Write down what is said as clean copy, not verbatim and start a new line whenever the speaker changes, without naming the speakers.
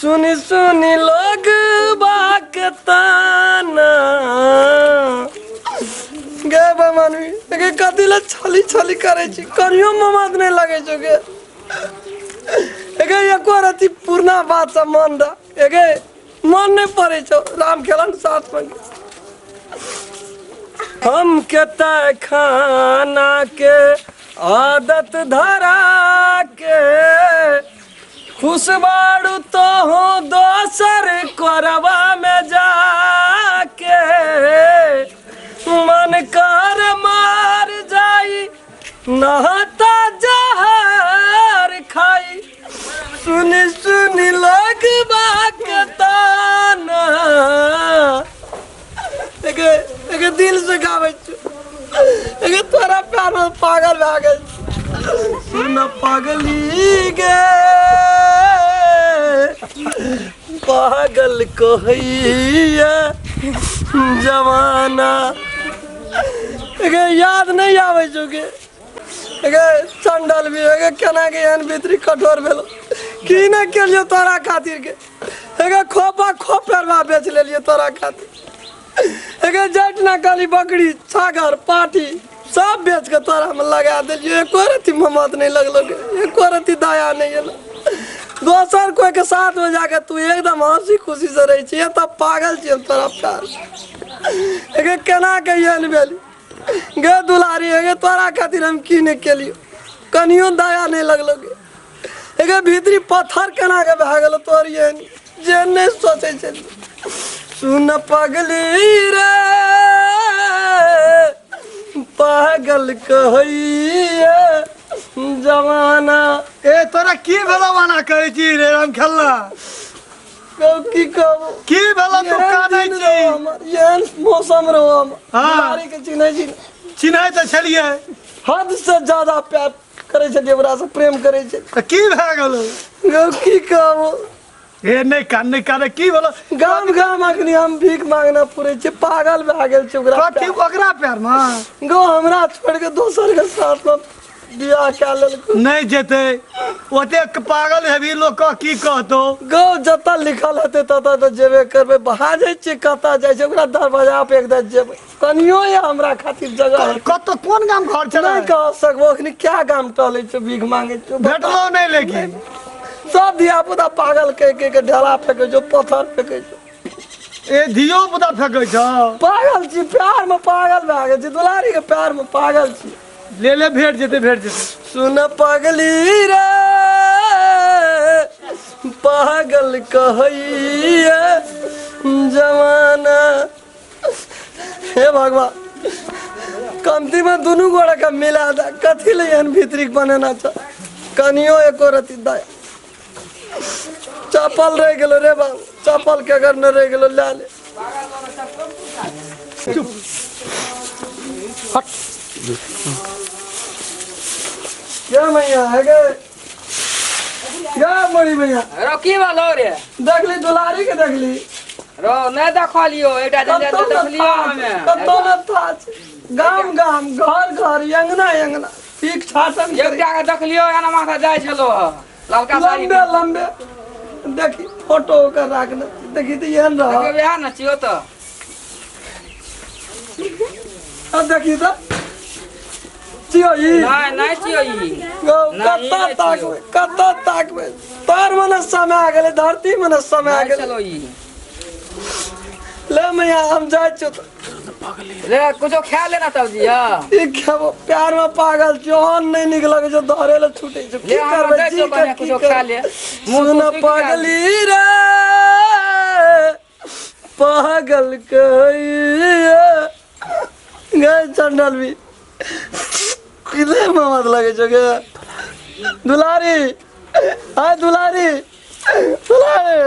सुनी सुनी लोग बाक ताना गे बमानवी गे कथी ला छली छली करै छी कनियो ममाद नहि लगै छौ गे गे एको रति पुरना बात सब मन रह गे मन नहि पड़ै छौ राम खेलन साथ में हम के खाना के आदत धरा के खुश बाड़ू तो हो दोसर करवा में जाके मन कर मार जाई नहता जहर खाई सुनी सुनी लगबा के ताना एके एके दिल से गाबै छी एके तोरा प्यार में पागल भए गेल छी। सुन पगली गे पागल कहैया जमाना एके याद नहीं आबै छौ गे गे चंडल भी गे केना के एहन भीतरी कठोर भेलो की नहि केलियो तोरा खातिर के गे खोपा खोप पेरवा बेच लेलियो तोरा खातिर गे जट ना काली बकरी छागर पाटी सब बेच के तोरा में लगा देलियो एको रत्ती ममत नहीं लगलो गे एको रत्ती दया नहीं एलो दोसर कोई के साथ में जाके तू एकदम हंसी खुशी से रहे छी तऽ पागल छी हम तोरा प्यार गे केना के एहन भेली गे दुलारी गे तोरा खातिर हम की नहि केलियो कनियो दया नहि लगलो गे गे भीतरी पत्थर केना के भए गेलो तोर एहन जे नहि सोचै छै सुन पगली रे पागल कहैया जमाना
ए तोरा की भेलो माना कहै छी रे राम खेलना
कहू की कहू
की भेलो तू
एहन
कानै
दिन
छी
रहौ हमर, एहन मौसम रहो हम
हाँ।
बीमारी के चिन्है छी
चिन्है तऽ छलियै
हद से ज्यादा प्यार करै छलियै ओकरा से प्रेम करै छलियै
तऽ की भए गेलो
गौ की कहू
हे नहि कान नहि कान की भेलो
गाम गाम अखनी हम भीख मांगना पुरै छै पागल भए गेल छै ओकरा
कथी ओकरा प्यार मे
गौ हमरा छोड़ के दोसर के साथ में बियाह कए लेलको
नहि जेतै ओतेक पागल हेबी लोक के की कहतौ
गौ जतऽ लिखल हेतै ततऽ तऽ जेबे करबै भाजै छियै कतऽ जाइ छै ओकरा दरवाजा पे एकदम जेबै कनियो ये हमरा खातिर जगह हेतै।
कतऽ कोन गाम घर छलै
नहि कह सकबो अखनी क्या गाम टहलै छौ भीख मांगै छौ
भेटलो नहि लेकिन
सब धिया पुता पागल कहि कहि के ढेला फेकै छौ पत्थर फेकै छौ
ए धियो पुता फेकै छौ
पागल छी प्यार में पागल भए गेल छी दुलारी के प्यार में पागल छी
ले ले भेट जेतै भेट जेतै
सुन पगली रे पागल कहैया जमाना हे भगवान कमती में दुनू गोड़ा के मिला दे कथी ले एहन भीतरी के बनेना छ कनियो एको रति दया चप्पल रह गेलो रे बाबू चप्पल के अगर न रह गेलो ले ले हट क्या मैया है गे क्या बड़ी मैया
रो की भेलो रे
देखली दुलारी के देखली
रो नहि देखलियो एकटा दिन
कतौ न
देखलियो
था
हमे
कतौ न था गाम गाम घर घर अंगना अंगना ठीक छाटन करै।
एकटा के देखलियो एना माथा जाइ छलो ललका साड़ी
लंबे लंबे देखी फोटो ओकर राखने देखी तऽ एहन रह
देखियो वएह ने छियो तऽ
अब देखी तऽ छियो ई
नहि नहि छियो ई
गौ,
नहि, ई
कतऽ
नहि
ताकबै कतऽ ताकबै तार मने समय आ गेलै धरती मने समय आ
नहि
गेलै
छलो ई
ले मैया हम जाइ छियौ तऽ
रे कुछो खा लेना तब जी हाँ
ई खेबो प्यार में पागल छियौ अन्न नहि नीक लगै छौ धरे लए छूटै छौ
ले
की
हमरा
करबै
दै
जी
छौ
के
कने
की
कुछो खा
करबै
ले मुँह
सुन
तू सुखि गेल।
पगली रे पागल कहैया गए चंडल भी कितने ममत लगे छौ गे दुलारी आय दुलारी दुलारी।